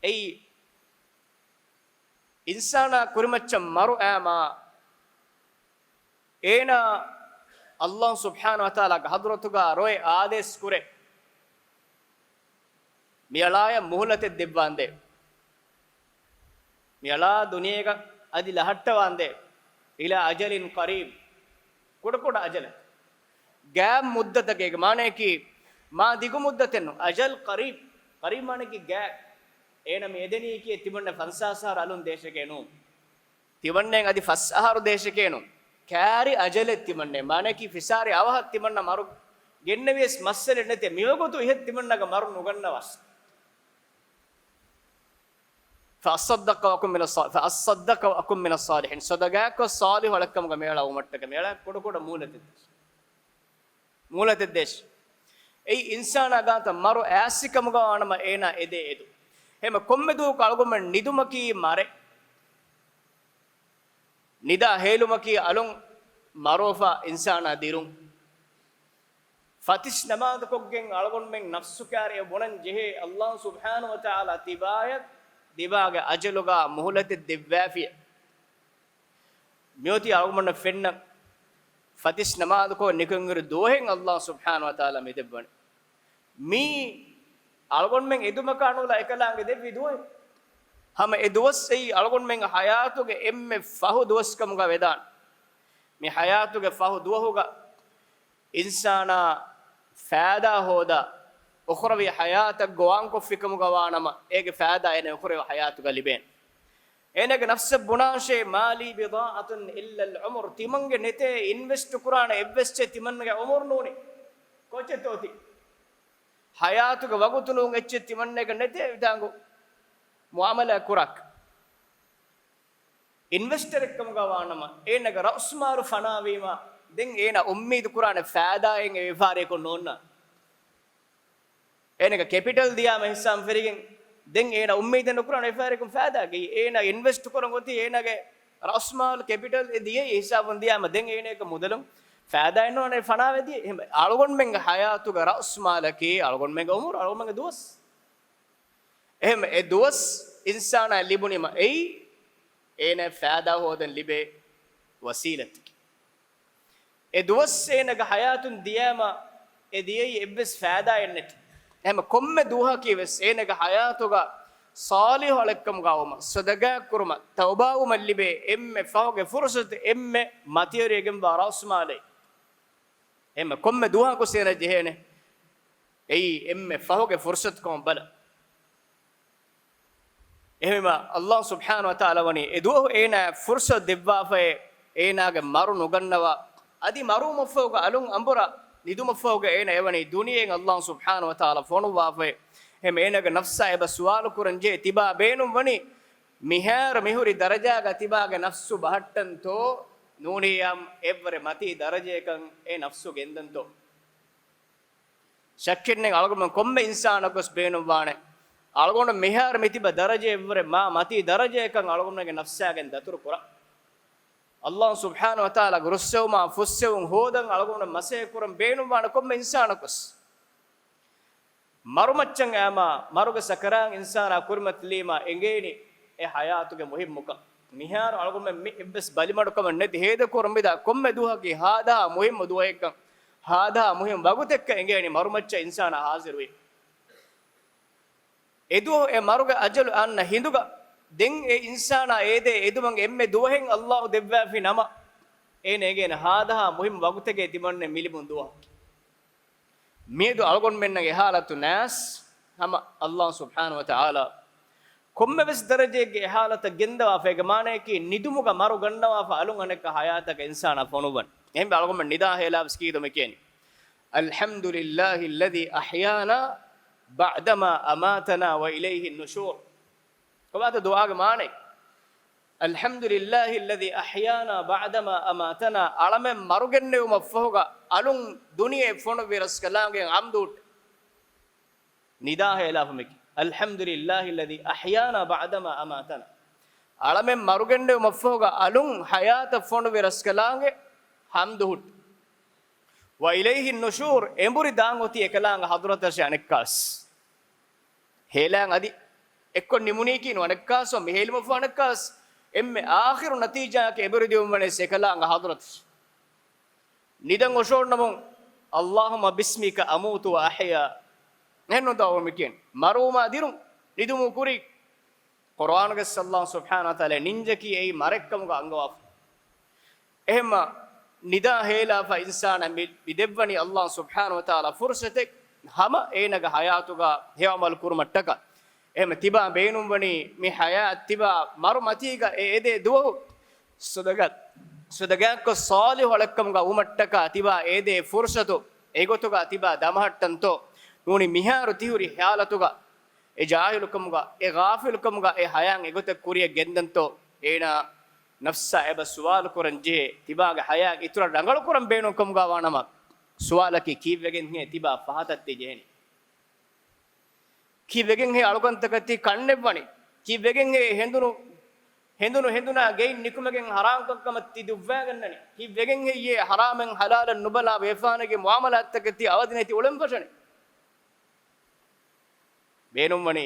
އެއީ، އިންސާނާ ކުރިމައްޗަށް މަރު އައީމާ، އޭނާ ﷲ ސުބްޙާނަހޫ ވަތަޢާލާގެ ޙަޟްރަތުގަ ރޮއެ އާދޭސް ކުރޭ، މިއަޅާޔަށް މުހުލަތެއް ދެއްވާނދޭ. މިއަޅާ ދުނިޔޭގަ އަދި ލަހައްޓަވާނދޭ. إلى أجل قريب. ކުޑަކުޑަ އަޖަލެއް. ގާތް މުއްދަތަކެއް، މާނައަކީ މާ ދިގު މުއްދަތެއް ނޫން. އަޖަލް ޤަރީބް. ޤަރީބް މާނައަކީ ގާތް. އޭނަ މި އެދެނީކީ ތިމަންނަ ފަންސާސް އަހަރު އަލުން ދޭށެކޭ ނޫން. ތިމަންނައަށް އަދި ފަސް އަހަރު ދޭށެކޭ ނޫން. ކާރި އަޖަލެއް ތިމަންނައަށް. މާނައަކީ ފިސާރި އަވަހަށް ތިމަންނަ މަރު ގެންނެވިޔަސް މައްސަލައެއް ނެތޭ. މިވަގުތު އިހަށް ތިމަންނަގެ މަރު ނުގަންނަވާސް. فأصدق وأكن من الص-، فأصدق وأكن من الصالحين. ޞަދަޤާތްކޮށް ޞާލިޙު އަޅެއްކަމުގަ މިއަޅާ ވުމަށްޓަކައި މިއަޅާ ކުޑަކުޑަ މުހުލަތެއް ދޭށޭ. މުހުލަތެއް ދޭށޭ. އެއީ އިންސާނާ ގާތަށް މަރު އައިސްކަމުގަ ވާނަމަ އޭނާ އެދޭ އެދުން. އެހެންވީމަ ކޮންމެ ދުވަހަކު އަޅުގަނޑުމެން ނިދުމަކީ މަރެއް. ނިދާ ހޭލުމަކީ އަލުން މަރުވެފަ އިންސާނާ ދިރުން. ފަތިސް ނަމާދު ކޮށްގެން އަޅުގަނޑުމެން ނަފްސު ކާރިއަށް ބުނަން ޖެހޭ، ﷲ ސުބްޙާނަހޫ ވަތަޢާލާ ތިބާޔަށް ތިބާގެ އަޖަލުގަ މުހުލަތެއް ދެއްވާފިޔޭ. މިއޮތީ އަޅުގަނޑަށް ފެންނަ ފަތިސް ނަމާދުކޮށް ނިކުތް އިރު ދުވަހެއް ﷲ ސުބްޙާނަހޫ ވަތަޢާލާ މި ދެއްވަނީ. މީ އަޅުގަނޑުމެން އެދުމަކާ ނޫޅަ އެކަލާނގެ ދެއްވި ދުވަހެއް. ހަމަ އެ ދުވަސް އެއީ އަޅުގަނޑުމެންގެ ޙަޔާތުގެ އެންމެ ފަހު ދުވަސްކަމުގަ ވެދާނެ. މި ޙަޔާތުގެ ފަހު ދުވަހުގަ އިންސާނާ ފައިދާ ހޯދާ، އުޚްރަވީ ޙަޔާތަށް ގޮވާންކޮށްފިކަމުގަ ވާނަމަ، އޭގެ ފައިދާ އޭނަ އުޚްރަވީ ޙަޔާތުގަ ލިބޭނެ. އޭނަގެ ނަފްސަށް ބުނާށޭ، "ما لي بضاعة إلا العمر." ތިމަންގެ ނެތޭ އިންވެސްޓް ކުރާނެ އެއްވެސް ޗެއް ތިމަންގެ އުމުރު ނޫނީ. ކޮއްޗެއްތޯ ތި؟ ހަޔާތުގެ ވަގުތު ނޫން އެއްޗެއް ތިމަންނައަކަށް ނެތޭ ވިދާނގު މުއާމަލާ ކުރާކަށް. އިންވެސްޓަރެއްކަމުގަ ވާނަމަ، އޭނަގެ ރައުސްމާލު ފަނާވީމަ، ދެން އޭނަ އުއްމީދު ކުރާނެ ފައިދާއެއް އެ ވިޔަފާރިއަކުން ނޯންނާނެ. އޭނަގެ ކެޕިޓަލް ދިޔާމަ ހިއްސާމަ ފެރިގެން، ދެން އޭނަ އުއްމީދެއް ނުކުރާނެ ވިޔަފާރިއަކުން ފައިދާއަކީ. އޭނަ އިންވެސްޓް ކުރަން އޮތީ އޭނަގެ ރައުސްމާލު ކެޕިޓަލް އެ ދިޔައީ ހިސާބުން ދިޔާމަ، ދެން އޭނައަކަށް މުދަލުން ފައިދާއެއް ނޯންނާނެ ފަނާވެ ދިޔައީ. އެހެން އަޅުގަނޑުމެންގެ ހަޔާތުގެ ރައުސްމާލަކީ، އަޅުގަނޑުމެންގެ އުމުރު، އަޅުގަނޑުމެންގެ ދުވަސް. އެހެން އެ ދުވަސް އިންސާނާ ލިބުނީމަ އެއީ އޭނަ ފައިދާ ހޯދަން ލިބޭ ވަސީލަތަކީ. އެ ދުވަސް އޭނަގެ ހަޔާތުން ދިޔާމަ އެ ދިޔައީ އެއްވެސް ފައިދާއެއް ނެތި. އެހެން ކޮންމެ ދުވަހަކީ ވެސް އޭނަގެ ހަޔާތުގަ ޞާލިޙު އަޅެއްކަމުގަ ވުމަށް، ޞަދަޤާތް ކުރުމަށް، ތައުބާވުމަށް ލިބޭ އެންމެ ފަހުގެ ފުރުޞަތު، އެންމެ މަތިވެރިވެގެންވާ ރައުސްމާލެއް. އެންމެ ކޮންމެ ދުވަހަކު އޭނަ ޖެހޭނެ އެއީ އެންމެ ފަހުގެ ފުރުޞަތު ކަމަށް ބަލަ. އެހެންވީމަ، ﷲ ސުބްޙާނަހޫ ވަތަޢާލާ ވަނީ އެ ދުވަހު އޭނާ ފުރުޞަތު ދެއްވާފައޭ، އޭނާގެ މަރު ނުގަންނަވާ، އަދި މަރުވުމަށްފަހުގަ އަލުން އަނބުރާ ނިދުމަށްފަހުގަ އޭނަ އެވަނީ ދުނިޔެއިން ﷲ ސުބްޙާނަހޫ ވަތަޢާލާ ފޮނުއްވާފައޭ. އެހެން އޭނާގެ ނަފްސާ އެބަ ސުވާލު ކުރަން ޖެހޭ، ތިބާ ބޭނުން ވަނީ މިހާރު މިހުރި ދަރަޖާގަ ތިބާގެ ނަފްސު ބަހައްޓަންތޯ، ނޫނީ އެއަށް އެއްވަރެއް މަތީ ދަރަޖަޔަކަށް އެ ނަފްސު ގެންދަންތޯ؟ ޝައްކެއްނެތް، އަޅުގަނޑުމެން ކޮންމެ އިންސާނަކުވެސް ބޭނުންވާނެ، އަޅުގަނޑު މިހާރު މިތިބަ ދަރަޖަ އެއްވަރެއް މާ މަތީ ދަރަޖަޔަކަށް އަޅުގަނޑުމެންގެ ނަފްސާ ގެން ދަތުރު ކުރަން. ﷲ ސުބްޙާނަހޫ ވަތަޢާލާގެ ރުއްސެވުމާ ފުއްސެވުން ހޯދަން އަޅުގަނޑު މަސައްކަތް ކުރަން ބޭނުންވާނެ ކޮންމެ އިންސާނަކުވެސް. މަރުމައްޗަށް އައިމާ، މަރުގެ ސަކަރާތް އިންސާނާ ކުރިމަތިލީމާ އެނގޭނީ އެ ހަޔާތުގެ މުހިއްމުކަން. މިހާރު އަޅުގަނޑުމެން މި އެއްވެސް ބަލިމަޑުކަމެއް ނެތި ހޭދަކުރަން މިދާ ކޮންމެ ދުވަހަކީ ހާދަހާ މުހިއްމު ދުވަހެއްކަން، ހާދަހާ މުހިއްމު ވަގުތެއްކަން އެނގޭނީ މަރުމައްޗަށް އިންސާނާ ހާޒިރުވީ. އެދުވަހު އެ މަރުގެ އަޖަލު އަންނަ ހިނދުގަ، ދެން އެ އިންސާނާ އޭދޭ އެދުމަށް އެންމެ ދުވަހެއް ﷲ ދެއްވާފި ނަމަ، އޭނަ އެނގޭނެ ހާދަހާ މުހިއްމު ވަގުތެކޭ ތިމަންނެ މިލިބުން ދުވަހަކީ. މިއަދު އަޅުގަނޑުމެންނަށް އެ ހާލަތު ނާސް ހަމަ ﷲ ސުބްޙާނަހޫ ވަތަޢާލާ ކޮންމެވެސް ދަރަޖައެއްގެ އެ ހާލަތަށް ގެންދަވާފަ، އޭގެ މާނައަކީ ނިދުމުގަ މަރު ގަންނަވާފަ އަލުން އަނެއްކާ ހަޔާތަކަށް އިންސާނާ ފޮނުއްވަން. އެހެންވެ އަޅުގަނޑުމެން ނިދާ ހޭލާވެސް ކީދޮ މިކިޔަނީ، "الحمد لله الذي أحيانا بعدما أماتنا وإليه النشور." ކޮބާތަ ދުޢާގެ މާނަ؟ "الحمد لله الذي أحيانا بعدما أماتنا." އަޅަމެން މަރުގެންނެވުމަށްފަހުގަ އަލުން ދުނިޔެ ފޮނުއްވި ރަސްކަލާނގެ ޙަމްދު ހުއްޓި. ނިދާ ހޭލާފަ މިކި، "الحمد لله الذي أحيانا بعدما أماتنا." އަޅަމެން މަރުގެންނެވުމަށްފަހުގަ އަލުން ޙަޔާތަށް ފޮނުއްވި ރަސްކަލާނގެ ޙަމްދު ހުއްޓި. "وإليه النشور." އެނބުރި ދާން އޮތީ އެކަލާނގެ ޙަޟްރަތަށް އަނެއްކާސް. ހޭލާން އަދި އެއްކޮށް ނިމުނީކީ ނު އަނެއްކާސް، މި ހޭލުމަށްފަހު އަނެއްކާސް، އެންމެ އާޚިރު ނަތީޖާއަކީ އެނބުރި ދިއުން ވަނީސް އެކަލާނގެ ޙަޟްރަތަށް. ނިދަން އޮށޯންނަމުން، "اللهم باسمك أموت وأحيا." އެހެންނު ދައުވަމިކިން މަރުވުމާ ދިރުން ނިދުމު ކުރީ. ޤުރްއާނުގައްސަ ﷲ ސުބްޙާނަހޫ ވަތަޢާލާ ނިންޖަކީ އެއީ މަރެއްކަމުގަ އަންގަވާފަ. އެހެންމަ ނިދާ ހޭލާފަ އިންސާނަށް މި، މި ދެއްވަނީ ﷲ ސުބްޙާނަހޫ ވަތަޢާލާ ފުރުޞަތެއް، ހަމަ އޭނަގެ ޙަޔާތުގަ ހެޔޮ ޢަމަލު ކުރުމަށްޓަކާ. އެހެންމަ ތިބާ ބޭނުންވަނީ މި ޙަޔާތް ތިބާ މަރު މަތީގަ އެ އެދޭ ދުވަހު ޞަދަޤާތް، ޞަދަޤާތްކޮށް ޞާލިޙު އަޅެއްކަމުގަ ވުމަށްޓަކާ ތިބާ އެދޭ ފުރުޞަތު އެގޮތުގަ ތިބާ ދަމަހައްޓަންތޯ؟ ނޫނީ މިހާރު ތިހުރި ޙާލަތުގަ އެ ޖާހިލުކަމުގަ، އެ ޣާފިލުކަމުގަ، އެ ޙަޔާތް އެގޮތަށް ކުރިޔަށް ގެންދަންތޯ؟ އޭނާ ނަފްސާ އެބަ ސުވާލު ކުރަން ޖެހޭ، ތިބާގެ ޙަޔާތް އިތުރަށް ރަނގަޅު ކުރަން ބޭނުން ކަމުގަ ވާނަމަ، ސުވާލަކީ ކީއްވެގެންހޭ ތިބާ ފަހަތަށް ތި ޖެހެނީ؟ ކީއްވެގެންހޭ އަޅުކަންތަކަށް ތި ކަންނެއްވަނީ؟ ކީއްވެގެންހޭ ހެނދުނު، ހެނދުނު ހެނދުނާ ގެއިން ނިކުމެގެން ޙަރާމް ކަންކަމަށް ތި ދުއްވާގަންނަނީ؟ ކީއްވެގެންހެއްޔޭ ޙަރާމެއް ޙަލާލެއް ނުބަލާ ބޭފާނެގެ މުޢާމަލާތްތަކަށް ތި އަވަދި ނެތި އުޅެން ފަށަނީ؟ ބޭނުންވަނީ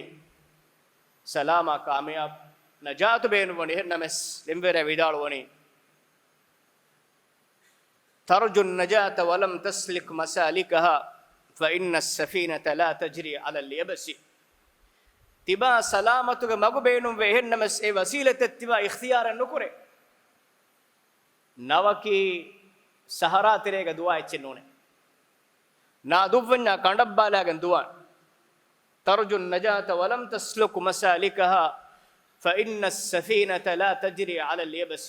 ސަލާމާ ކާމިޔާބު ނަޖާތު ބޭނުންވަނީ. އެހެންނަމަވެސް ދެންވެރޭ ވިދާޅުވަނީ، "ترجو النجاة ولم تسلك مسالكها، فإن السفينة لا تجري على اليبس." ތިބާ ސަލާމަތުގެ މަގު ބޭނުންވޭ، އެހެންނަމަވެސް އެ ވަސީލަތެއް ތިބާ އިޚްތިޔާރެއް ނުކުރޭ. ނަވަކީ ސަހަރާ ތެރޭގަ ދުވާ އެއްޗެއް ނޫނޭ. ނާ ދުއްވަންޏާ ކަނޑަށްބާލާގެން ދުވާން. "ترجو النجاة ولم تسلك مسالكها." فإن السفينة لا تجري على اليبس.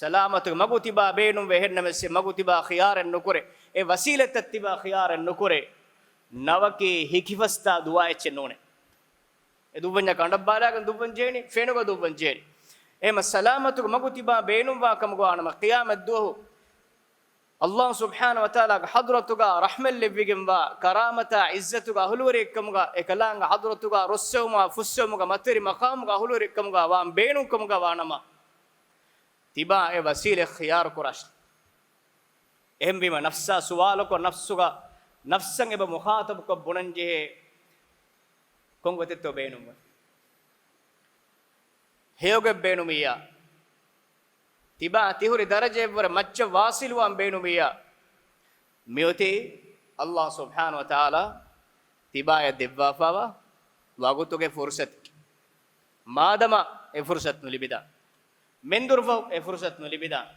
ސަލާމަތުގެ މަގު ތިބާ ބޭނުންވޭ، އެހެންނަމަވެސް އެ މަގު ތިބާ ޚިޔާރެއް ނުކުރޭ، އެ ވަސީލަތްތައް ތިބާ ޚިޔާރެއް ނުކުރޭ، ނަވަކީ ހިކިފަސްތާ ދުވާ އެއްޗެއް ނޫނޭ. އެ ދުއްވަންޏާ ކަނޑަށް ބާލާގެން ދުއްވަން ޖެހެނީ، ފެނުގަ ދުއްވަން ޖެހެނީ. އެހެމަ ސަލާމަތުގެ މަގު ތިބާ ބޭނުންވާ ކަމުގަ ވާނަމަ، ޤިޔާމަތް ދުވަހު ﷲ ސުބްޙާނަހޫ ވަތަޢާލާގެ ޙަޟްރަތުގަ ރަޙްމަތް ލެއްވިގެންވާ، ކަރާމަތާ ޢިއްޒަތުގެ އަހުލުވެރިއެއްކަމުގަ، އެކަލާނގެ ޙަޟްރަތުގަ ރުއްސެވުމާ ފުއްސެވުމުގެ މަތިވެރި މަޤާމުގެ އަހުލުވެރިއެއްކަމުގަ ވާން ބޭނުންކަމުގަ ވާނަމަ، ތިބާ އެ ވަސީލަތް ޚިޔާރު ކުރާށި. އެހެންވީމަ ނަފްސާ ސުވާލުކޮށް، ނަފްސުގަ ނަފްސަށް އެބަ މުޚާޠަބުކޮށް ބުނަންޖެހޭ، ކޮން ގޮތެއްތޯ ބޭނުންވަން؟ ހެޔޮގޮތް ބޭނުމިއްޔާ، ތިބާ ތިހުރި ދަރަޖައެއްވުރެ މައްޗަށް ވާސިލުވާން ބޭނުމިއްޔާ، މިއޮތީ ﷲ ސުބްޙާނަހޫ ވަތަޢާލާ ތިބާޔަށް ދެއްވާފައިވާ ވަގުތުގެ ފުރުޞަތެއް، މާދަމާ އެ ފުރުޞަތު ނުލިބިދާނެ. މެންދުރުފަހު އެ ފުރުޞަތު ނުލިބިދާނެ.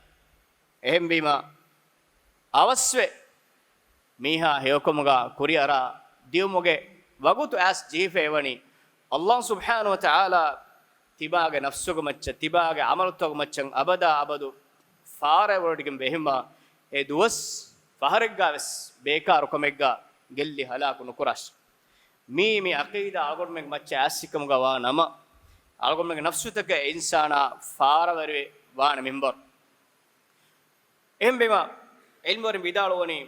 އެހެންވީމަ، އަވަސްވެ މީހާ ހެޔޮކަމުގަ ކުރިއަރާ ދިއުމުގެ ވަގުތު އައިސް ޖެހިފައިވަނީ، ﷲ ސުބްޙާނަހޫ ވަތަޢާލާ ތިބާގެ ނަފްސުގެ މައްޗަށް، ތިބާގެ ޢަމަލުތަކުގެ މައްޗަށް އަބަދާ އަބަދު ފާރަވެވޮޑިގެން ވެހިމާ، އެ ދުވަސް ފަހަރެއްގަ ވެސް ބޭކާރު ކަމެއްގަ ގެއްލި ހަލާކު ނުކުރާށި. މީ، މި ޢަޤީދާ އަޅުގަނޑުމެންގެ މައްޗަށް އައިސްކަމުގަ ވާ ނަމަ، އަޅުގަނޑުމެންގެ ނަފްސުތަކެއް އިންސާނާ ފާރަވެރިވެ ވާނެ މިންވަރު. އެހެންވީމަ، ޢިލްމުވެރިން ވިދާޅުވަނީ،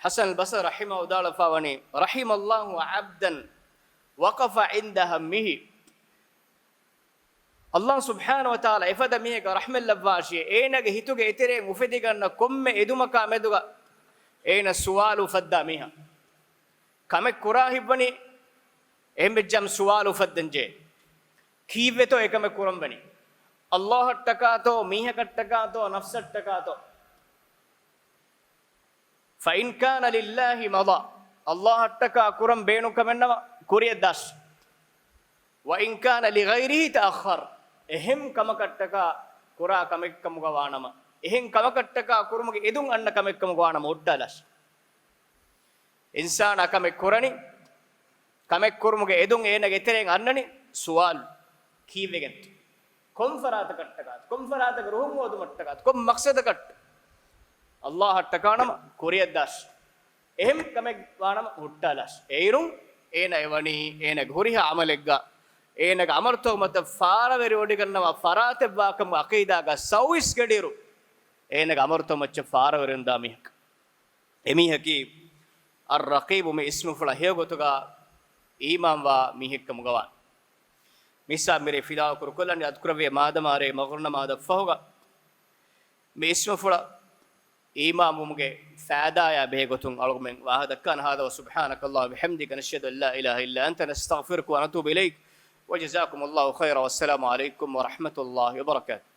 ޙަސަން ބަޞްރީ ރަޙިމަހު ވިދާޅުވެފައިވަނީ، رحم الله عبدا وقف عند همه. ﷲ ސުބްޙާނަހޫ ވަތަޢާލާ އެފަދަ މީހަކަށް ރަޙްމަތްލައްވާށި، އޭނާގެ ހިތުގެ އެތެރެއިން އުފެދިގަންނަ ކޮންމެ އެދުމަކާ މެދުގަ އޭނަ ސުވާލު އުފައްދާ މީހާ. ކަމެއް ކުރާ ހިތްވަނީ އެހެންވެއްޖާމަ ސުވާލު އުފައްދަންޖެހޭ. ކީއްވެތޯ އެކަމެއް ކުރަންވަނީ؟ ﷲ އަށްޓަކާތޯ، މީހަކަށްޓަކާތޯ، ނަފްސަށްޓަކާތޯ؟ فإن كان لله مضى، ﷲ އަށްޓަކާ ކުރަން ބޭނުން ކަމެއްނަމަ، ކުރިއަށްދާށި. وإن كان لغيره تأخر، އެހެން ކަމަކަށްޓަކާ ކުރާ ކަމެއްކަމުގަ ވާނަމަ، އެހެން ކަމަކަށްޓަކާ ކުރުމުގެ އެދުން އަންނަ ކަމެއްކަމުގަ ވާނަމަ ހުއްޓާލާށި. އިންސާނާ ކަމެއް ކުރަނީ، ކަމެއް ކުރުމުގެ އެދުން އޭނަގެ އެތެރެއިން އަންނަނީ ސުވާލު. ކީއްވެގެންތޯ؟ ކޮން ފަރާތަކަށްޓަކާތޯ؟ ކޮން ފަރާތަކަށް ރުހުން ހޯދުމަށްޓަކާތޯ؟ ކޮން މަޤްޞަދަކަށްޓަ؟ ﷲ އަށްޓަކާނަމަ ކުރިއަށްދާށި. އެހެން ކަމެއް ވާނަމަ ހުއްޓާލާށި. އެއިރުން އޭނަ އެވަނީ އޭނަގެ ހުރިހާ ޢަމަލެއްގަ، އޭނަގެ ޢަމަލުތަކުގެ މައްޗަށް ފާރަވެރިވޮޑިގަންނަވާ ފަރާތެއްވާކަމުގެ ޢަޤީދާގަ ސައުވީސް ގަޑިއިރު، އޭނަގެ ޢަމަލުތަކުގެ މައްޗަށް ފާރަވެރިވެދާ މީހަކު. އެމީހަކީ އައްރަޤީބު މި އިސްމުފުޅަށް ހެޔޮގޮތުގަ އީމާންވާ މީހެއްކަމުގަ ވާނެ. މިސާ މިރޭ ފިލާވަޅު ކުރުކޮށްލަން އިރާދަކުރެއްވިޔާ މާދަމާ ރޭ މަޣްރިބް ނަމާދަށްފަހުގަ މި އިސްމުފުޅަށް އީމާންވުމުގެ ފައިދާޔާ ބެހޭ ގޮތުން އަޅުގަނޑުމެން ވާހަކަ ދައްކާނަން. هذا وسبحانك اللهم وبحمدك، نشهد أن لا إله إلا أنت، نستغفرك ونتوب إليك، وجزاكم الله خيرا، والسلام عليكم ورحمة الله وبركاته.